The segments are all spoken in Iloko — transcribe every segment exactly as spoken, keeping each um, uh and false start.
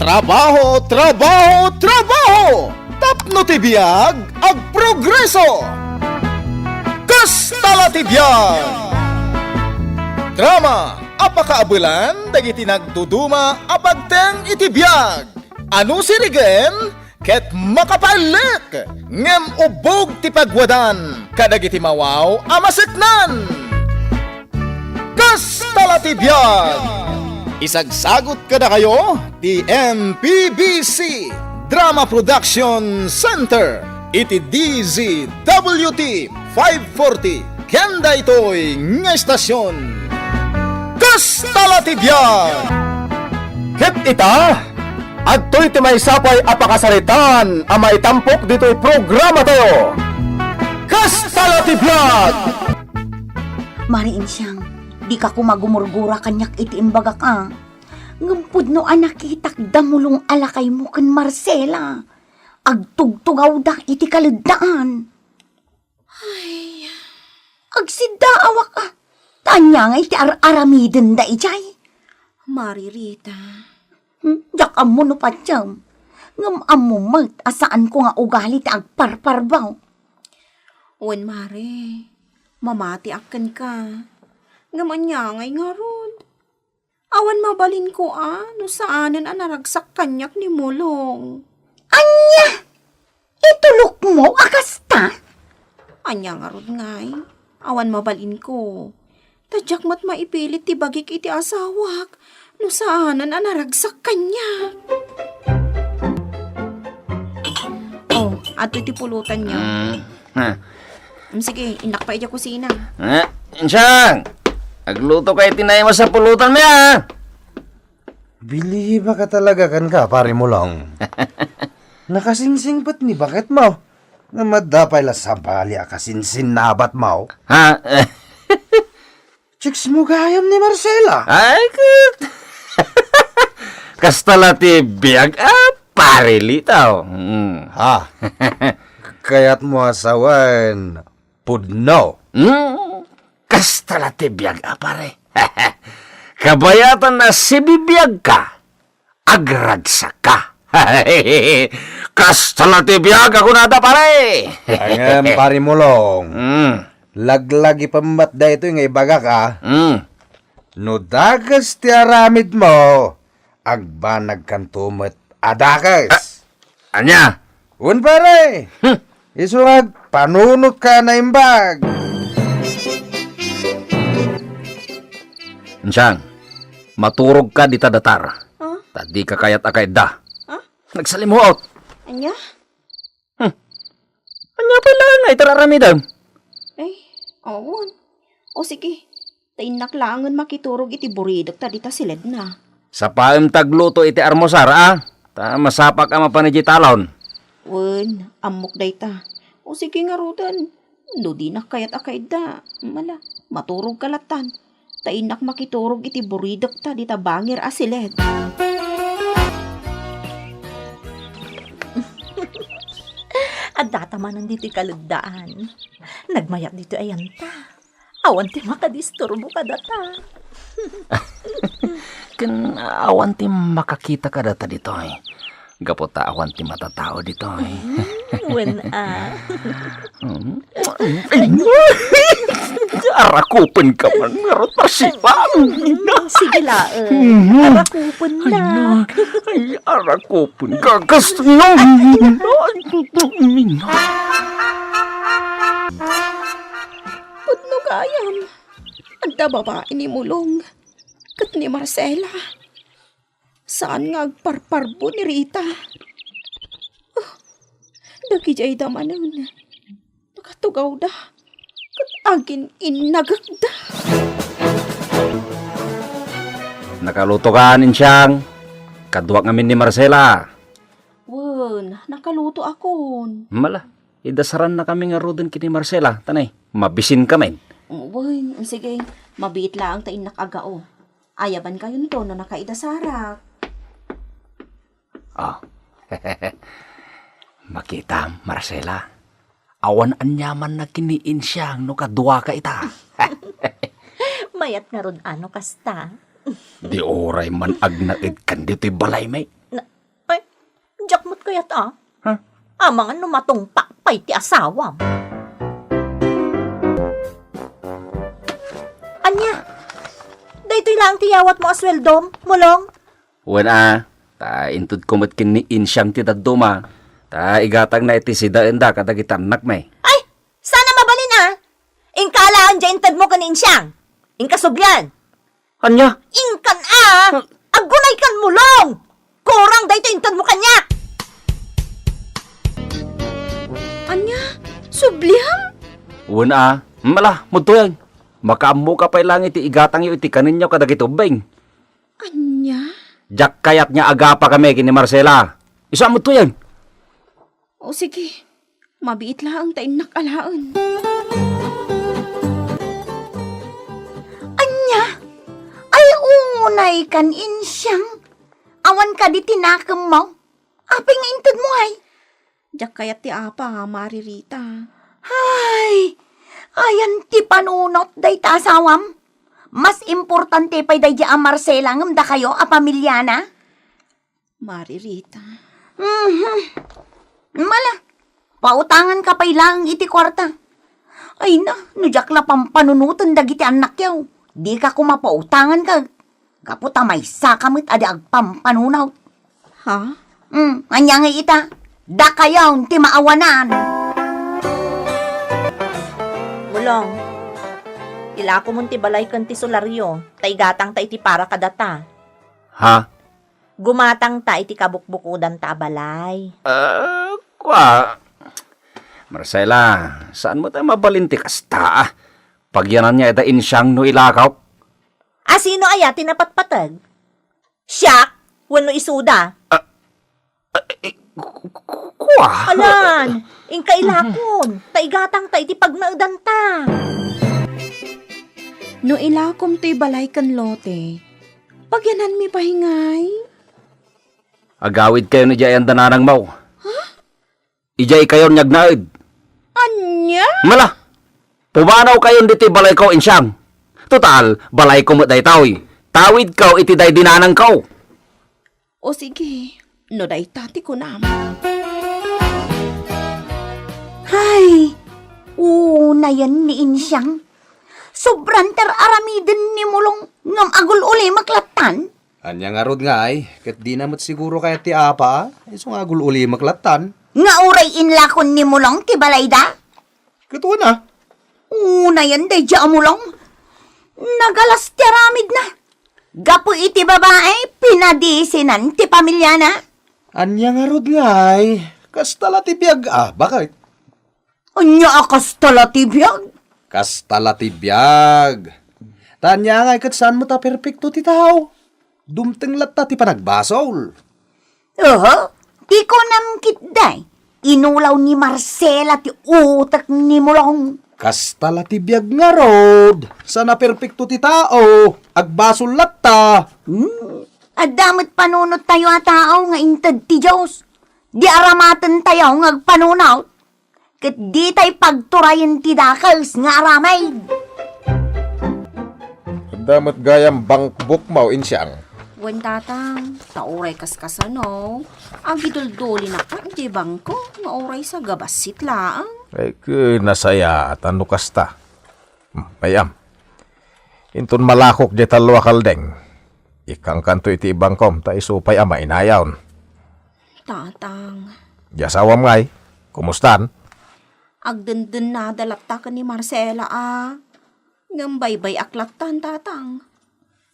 Trabaho, trabaho, trabaho! Tapno ti biag, agprogreso! Kasta la ti biag! Drama a pakaabelan dagiti nagduduma a pagteng iti biag. Ano sirigen ket makapaellek, ngem ubbog ti pagwadan kadagiti mawaw a maseknan. Kasta la ti biag! Isagsagut kadakayo ti M P B C Drama Production Center iti D Z W T five forty ken daytoy nga estasion. Kasta la ti biag! Ket ita, adtoy ti maysa pay a pakasaritaan a maitampok ditoy programatayo. Kasta la ti biag! Mari Insiang, dika koma gumurgura kaniak iti imbagak a. Ngem pudno a nakitak da mulong a lakaymo ken Marcela. Agtugtugawda iti kaleddaan. Ay, agsiddaawak a. Ta ania nga iti ar-aramidenda idiay? Mari Rita. Hmm, diak ammo no patiem. Ngem ammo met a saanko nga ugali ti agparparbaw. Wen, Mare, mamatiak kenka. Ngem ania ngay ngarud? Awan mabalinko a no saanen a naragsak kaniak ni Mulong. Ania? Itulokmo a kasta? Ania ngarud ngay? Awan mabalinko. Ta diak met maipilit ti bagik iti asawak no saanen a naragsak kaniak. Oh, adtoy ti pulutanyo. Mm. Ha. Mm, sige, innak pay idiay kusina. Eh, Insiang! Agluto ka iti naimas a pulutanmi, a! Bilibak a talaga kenka, Pare Mulong. Nakasingsingpet ni baketmo. Ngem adda pay la sabali a kasinsinnabatmo. Ha? Chicks mo gayam ni Marcela. Ay, ket. Kasta la ti biag a, Pare Lito. Mm. Ha? Kayatmo a sawen pudno? Mm. Kasta la ti biag a, pare. Kabayatan a sibibiagka, agragsakka. Kasta la ti biag a kunada, pare. Ngem, Pare Mulong, mm, laglagipem met daytoy nga ibagak, a. Mm. No dakes ti aramidmo, agbanagkanto met a dakes. A-, ania? Wen, pare. Hmm. Isu nga agpanunotka a naimbag. Insiang, maturogka dita datar. Ah? Ta dika kayat a kaidda. Ah? Nagsalimuot. Ania? Hmm. Ania pay laeng nga iti ar-aramidem? Eh, awan. O sige, ta innak laengen makiturog iti buridekta dita siledna. Sapaem ta agluto iti armusar, a? Ta masapak a mapan idiay talon. Wen, ammok dayta. O sige ngaruden, no dinak kayat a kaidda, mala, maturogka lattan. Ta innak makiturog iti buridekta dita bangir a siled. Addata manen ditoy kaleddaan. Nagmayat ditoy ayanta. Awan ti makadisturbo kadata. Ken awan ti makakita kadata ditoy. Gapu ta awan ti matatao ditoy. Hmm, wen a. Hmm. Ay, arakupenka man, ngarud, Marcela. Sige laeng. Mhm. Arakupennak. Ay, na. Ay, arakupenka. Kas-, no. Pudno gayam. Adda babai ni Mulong ket ni Marcela. Saan nga agparparbo ni Rita. Oh, dagidiayda manen. Nakatugawda ket agin-innagekda. Nakalutokan, Insiang. Kaduak ngamin ni Marcela. Wen, nakalutoakon. Mala, idasarannakami ngaruden ken ni Marcela, ta nay, mabisinkamin. Wen, sige, mabiit laeng ta innak agao. Ayabankayonto no nakaidasarak. Ah. Makitam, Marcela. Awan aniamanna ken ni Insiang no kaduaka ita. Mayat ngarud a no kasta. Di uray man agnaedkan ditoy balaymi. Na, Ket, a? Ha? Amangan no matungpak pay ti asawam. Ania? Daytoy laeng ti yawatmo a sueldom, Mulong? Wen a, ta intedko met ken ni Insiang ti dadduma, ta igatangna iti sidaenda kadagiti annakmi. Ay, saan a mabalin a? Inka alaen diay intedmo ken ni Insiang. Inka sublian. Ania? Inkan a! Aggunaykan, Mulong! Kurang daytoy intedmo kaniak! Ania? Subliam? Wen a, mala, mudtoyen. Makaammoka pay laeng iti igatangyo iti kaninyo kadagiti ubbing. Ania? Diak kayat nga agapakami ken ni Marcela. Isu a mudtoyen. O sige, mabiit laeng ta innak alaen. Ania? Ay, unay kan Insiang. Awan kadi ti nakemmo? Apay nga intedmo, ay? Diak kayat ti apa, Mari Rita. Ay, ayan ti panunot dayta asawam. Mas importante pay daydi a Marcela ngem dakayo a pamiliana. Mari Rita. Mhm. Mala, pautanganka pay laeng iti kuarta. Ay na, no diak la pampanunoten dagiti annakyo, dika koma pautanganka. Gapu ta maysaka met a di agpampanunot. Ha? Mm, ania ngay ita? Dakayo ti maawanan. Mulong, ilakomon ti balay ken ti solaryo, ta igatangta iti para kadata. Ha? Gumatangta iti kabukbukodanta a balay. Ah, kua. Marcela, saan met a mabalin ti kasta, a? Pagyananna ida Insiang no ilakok? A sino aya ti napatpateg? Siak wenno isuda? Ah, ah, eh, ku-, ku-, kua? Alan, inka ilakon, ta igatangta iti pagnaedanta. No ilakom toy balay ken lote, pagyananmi pay ngay? Agawidkayon idiay ayan da nanangmo. Ha? Idiay kayon nga agnaed. Ania? Mala! Pumanawkayon ditoy balayko, Insiang. Total, balayko met daytoy. Tawidko iti daydi nanangko. O sige, no dayta ti kunam. Hay, unayen ni Insiang. Sobran ti ar-aramiden ni Mulong ngem agul-ulimek lattan. Ania ngarud ngay, ket dina met siguro kayat ti apa, isu nga agul-ulimek lattan. Nga uray inlakon ni Mulong ti balayda? Ket wen a. Unayen daydiay a Mulong. Nagalas ti aramidna. Gapu iti babai, pinadisinan ti pamiliana. Ania ngarud ngay, kasta la ti biag a, baket? Ania a kasta la ti biag? Kasta la ti biag. Ta ania ngay ket saan met a perpekto ti tao. Dumteng latta ti panagbasol. Oho, ti kunam ketdi, inulaw ni Marcela ti utek ni Mulong. Kasta la ti biag ngarud, saan a perpekto ti tao, agbasol latta. Hmm, adda met panunottayo a tao nga inted ti Dios. Di aramatentayo nga agpanunot. Ket ditay pagturayen ti dakes nga aramid. Adda met gayam bankbokmo, Insiang. Wen, Tatang, ta uray kaskasano, agiduldolinak idiay bangko nga uray sa gabassit laeng. Ay, ket nasayaat no kasta. Hmm, ay-am. Inton malakok diay tallo a kaldeng, ikkankanto iti bangkom ta isu pay a mainayon. Tatang. Di asawam ngay, kumustan? Agdendennada latta ken ni Marcela a. Ngem baybay-ak lattan, Tatang.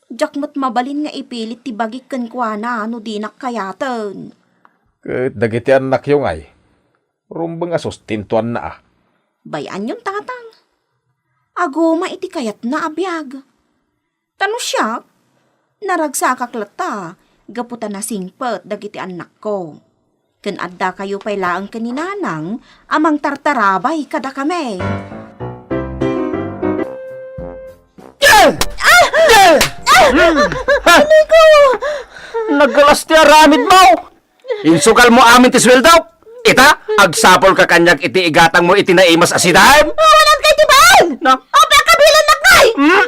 Diak met mabalin nga ipilit ti bagik kenkuana no dinak kayaten. Ket dagiti annakyo ngay, rumbeng a sustentuanna a. Bay-anyon, Tatang. Aguma iti kayatna a biag. Ta no siak, naragsakak latta gapu ta nasingpet dagiti annakko. Ken addakayo pay laeng ken ni Nanang a mangtartarabay kadakami. Ah! Ah! Anak ko! Nagalas ti aramidmo! Insukalmo amin ti sueldok! Ita, agsapulka kaniak iti igatangmo iti naimas a sidaem! Awanan kay ti baeng! Na? Apay a kabilannak ngay? Hmm?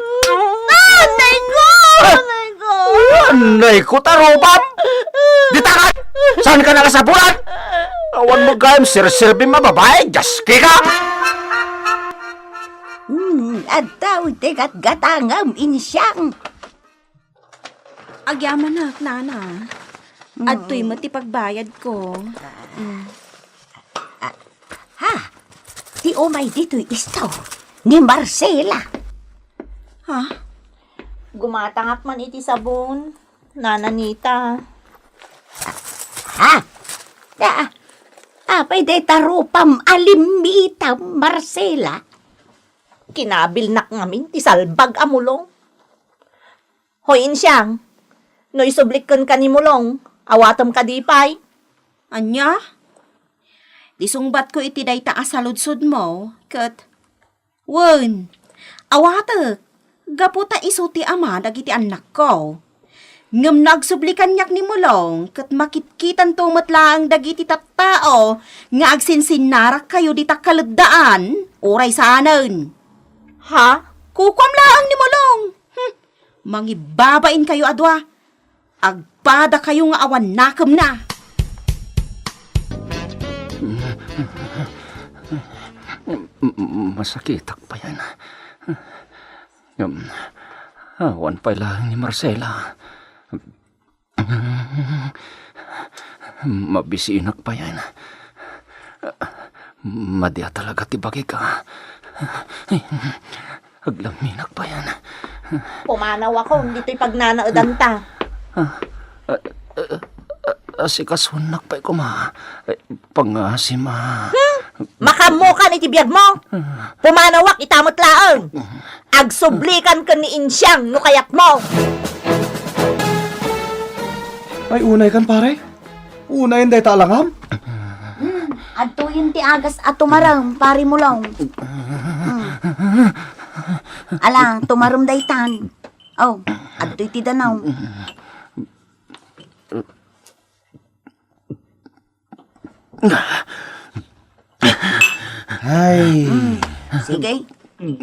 Ah, nay ko! Ah! Nay ko! Ah, nay ko, tarupam! Dita ka! Saan ka nakasapulan? Awan mo gayam sirsirbim a babae, Dios, kika! Hmm, adda ti gatgatangam, Insyang. Agyamanak, Nana. Mm. Adtoy met ti pagbayadko. Mm. Ha? Ti umay ditoy isto ni Marcela. Ha? Gumatangak man iti sabon, Nana Nita. Ha? Ah, apay dayta rupam a limmitam, Marcela? Kinabilnak ngamin ti salbag a mulong. Hoy, Insyang, no isublik kenka ni Mulong, awatem kadi pay? Ania? Ti sungbatko iti dayta a saludsodmo, ket, wen, awatek, gapu ta isu ti ama dagiti annakko. Ngem no agsubli kaniak ni Mulong, ket makitkitanto met laeng dagiti tattao nga agsinsinnarakkayo dita kaleddaan, uray saanen. Ha? Kukuam laeng ni Mulong. Hmm. Mangibabainkayo a dua. Agpadakayo nga awan nakemna. M-, m-, masakitak payen. Ngem, awan pay laeng ni Marcela. Mabisinak payen. Madi a talaga ti bagik, a. Aglamminak payen. Pumanawakon ditoy pagnanaedanta. Ah, ah, ah, ah, asikasunak pay koma. Eh, pangasim, a. Hmm? Makaammokan iti biagmo. Pumanawak ita met laeng. Agsublikan ken ni Insyang no kayatmo. Ay, unaykan, pare. Unayen dayta a langam. Hmm, adtoyen ti agas a tumarem, Pari Mulong. Hmm. Ala, tumarem daytan. Oh, adtoy ti danaw. Ay. Hmm, sige.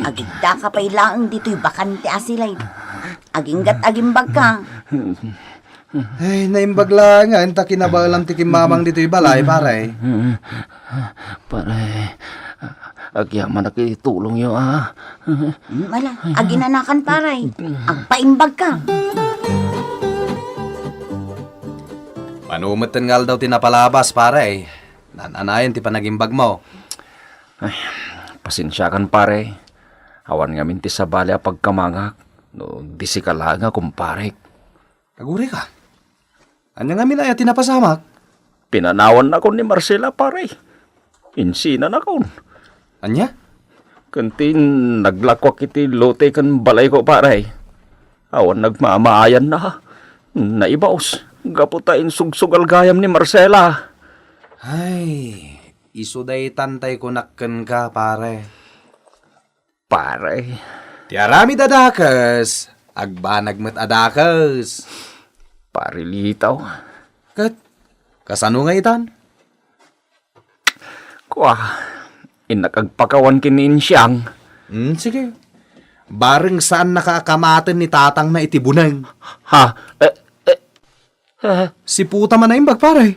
Agigdaka pay laeng ditoy bakante a silay. Aginggat agimbagka. Ay, naimbag laeng nga, inta kinabaelan ti kimmamang ditoy balay, pare. Pare, agyamanak iti tulongyo, a. Hmm, ala, aginanakan, pare. Agpaimbagka. Mano metten nga aldaw ti napalabas, pare. Naan-anayon ti panagimbagmo. Ay, pasensiakan, pare. Awan ngamin ti sabali a pagkamangak no di sika laeng a kumparek. Agurayka. Ania ngamin aya ti napasamak? Pinanawannakon ni Marcela, pare. Insinanakon. Ania? Ken ti naglakuak iti lote ken balayko, pare. Awan nagmamaayanna. Naibaos. Gapu ta insugsugal gayam ni Marcela. Ay, isu daytan tay kunak kenka, pare. Pare. Ti aramid a dakes, agbanag met a dakes. Pare Litaw. Ket, kasano nga itan? Kua, innak agpakawan ken ni Insiang. Hmm, sige. Bareng saannaka a kamaten ni tatangna iti buneng. Ha? Eh, eh, eh. Siputa man a imbag, pare.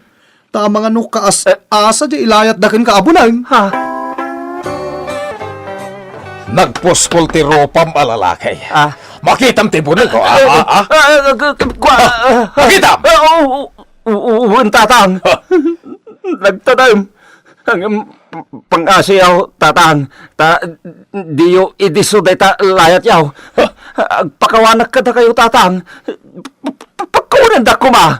Ta amangan no kaas-, Eh. asa di ilayatda kenka a buneng. Ha? Nagpuskol ti rupam a lalaki. Ah. Makitam ti buneng ko, ah, Eh, ah, ah. eh, eh, eh, kua, Ah, ah, makitam! eh, oo, oo, oo, tatang. Ah. Nagtadem. Ang, um, pangasiyaw, tatang. Ta, diyo idisso dayta layatyaw. Ah. Agpakawanak kadakayo, tatang. P-, p-, p-, pagkawanandak koma.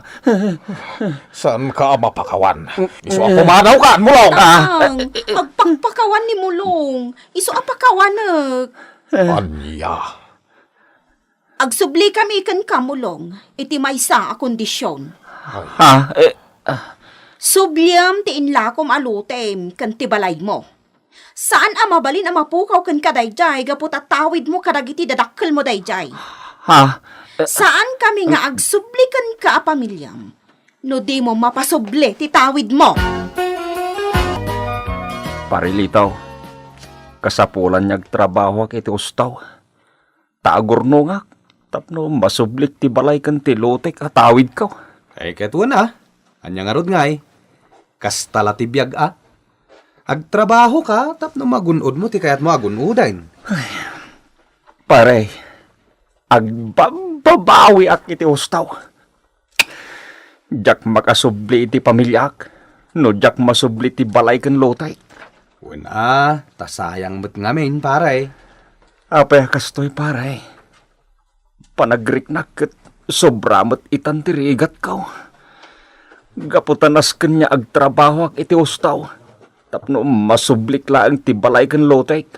Saanka a mapakawan? Isu a pumanawkan, Mulong! Ah. Tatang, agpakpakawan ni Mulong. Isu a pakawanek. Ania? Agsublikami kenka, Mulong, iti maysa a kondision. Ha? Eh, ah. Subliem ti inlakom a lotem ken ti balaymo. Saan a mabalin a mapukaw kenka daydiay gapu ta tawidmo kadagiti dadakkelmo daydiay. Ha? Eh, Saankami nga agsubli kenka a pamiliam no dimo mapasubli ti tawidmo. Pare Litaw, kasapulan nga agtrabahoak iti ustaw. Ta agurnongak tapno masublik ti balay ken ti lotek a tawidko. Ay, ket wen a. Ania ngarud ngay? Kasta la ti biag a. Agtrabahoka tapno magun-odmo ti kayatmo a gun-oden. Pare, agbabbabawiak iti hustaw. Diak makasubli iti pamiliak no diak masubli ti balay ken lotek. Wen a, ta sayang met ngamin, pare. Apay a kastoy, pare? Panagriknak ket sobra met itan ti rigatko. Gapu ta nasken nga agtrabahoak iti hustaw tapno masublik laeng ti balay ken lotek.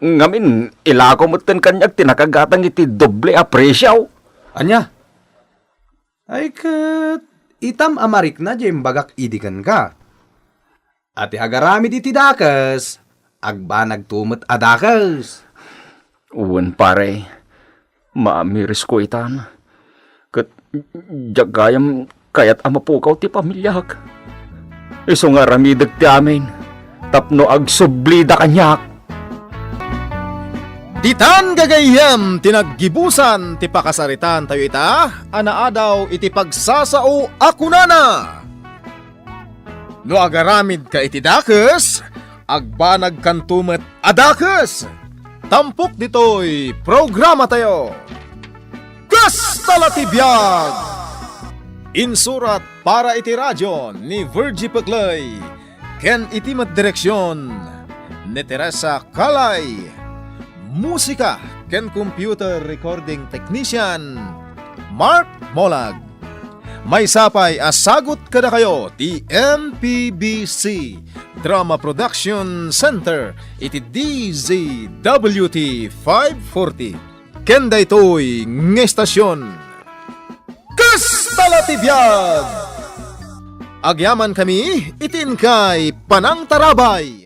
Ngamin, ilako metten kaniak ti nakagatang iti doble a presio. Ania? Ay ket, itam a marikna diay imbagak idi kenka. A ti agaramid iti dakes, agbanagto met a dakes. Wen, pare, maamirisko itan. Ket diak gayam kayat a mapukaw ti pamiliak. Isu nga aramidek ti amin tapno agsublida kaniak. Ditan gagayyem ti naggibusan ti pakasaritaan tayo ita a naadaw iti pagsasao a kunana, "No agaramidka iti dakes, agbanagkanto met a dakes." Tampok ditoy programa tayo. Kasta la ti biag! Insurat para iti radio ni Virgie Peclay ken iti met direksion ni Teresa Calay. Musika ken computer recording technician, Mark Molag. Maysa pay a sagut kadakayo ti M P B C Drama Production Center iti D Z W T five forty. Ken daytoy nga estasion, kasta la ti biag! Agyamankami iti inkay panangtarabay.